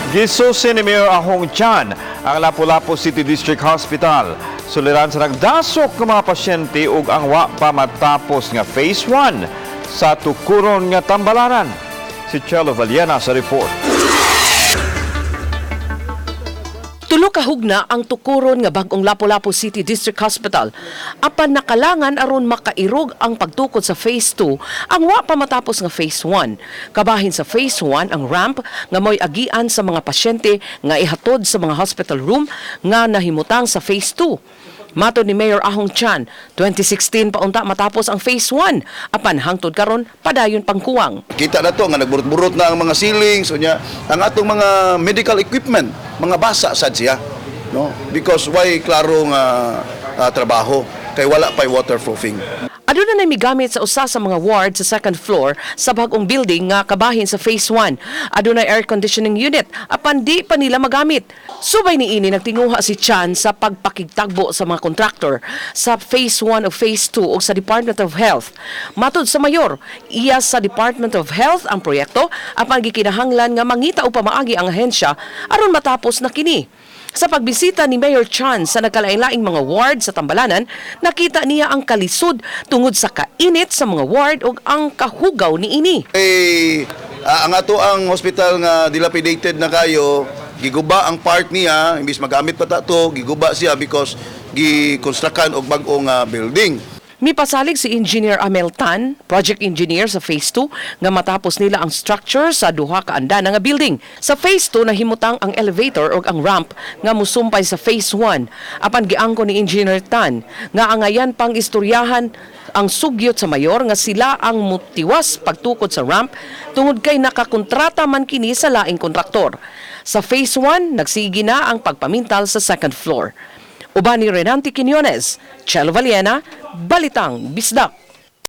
Gisusi ni Mayor Ahong Chan ang Lapu-Lapu City District Hospital. Suliran sa nagdasok ng mga pasyente ug ang wa pa matapos nga Phase 1 sa tukuron nga tambalanan. Si Chelo Valiena sa report. Tulo ka hugna ang tukuron nga bag-ong Lapu-Lapu City District Hospital. Apan nakalangan aron makairog ang pagtukod sa Phase 2 ang wa pa matapos nga Phase 1. Kabahin sa Phase 1 ang ramp nga mo'y agian sa mga pasyente nga ihatod sa mga hospital room nga nahimutang sa Phase 2. Matod ni Mayor Ahong Chan, 2016 pa unta matapos ang Phase 1, apan hangtod karon padayon pangkuwang. Kita na to nga nagburot-burot na ang mga ceiling, so nya ang atong mga medical equipment, mga basa sad siya, no? Because why klaro nga trabaho kay wala pay waterproofing. Aduna na migamit sa usa sa mga ward sa second floor sa bag-ong building nga kabahin sa Phase 1. Aduna air conditioning unit apan di pa nila magamit. Subay niini, nagtinguha si Chan sa pagpakigtagbo sa mga kontraktor sa Phase 1 o Phase 2 ug sa Department of Health. Matod sa mayor, iya sa Department of Health ang proyekto apan gikinahanglan nga mangita o pamaagi ang ahensya aron matapos na kini. Sa pagbisita ni Mayor Chan sa nagkalain-laing mga ward sa Tambalanan, nakita niya ang kalisod tungod sa kainit sa mga ward ug ang kahugaw niini. Kay ang ato ang hospital nga dilapidated na kayo, giguba ang part niya, imbis magamit pa ta to, giguba siya because gikonstructan og bag-ong building. Mipasalig si Engineer Amel Tan, project engineer sa Phase 2, nga matapos nila ang structure sa duha ka andana nga building. Sa Phase 2 nahimutang ang elevator ug ang ramp nga musumpay sa Phase 1. Apan giangko ni Engineer Tan nga angayan pang istoryahan ang sugyot sa mayor nga sila ang mutiwas pagtukod sa ramp tungod kay nakakontrata man kini sa laing kontraktor. Sa Phase 1, nagsigi na ang pagpamintal sa second floor. Uban ni Renante Quinones, Chelo Valiena, Balitang Bisdak.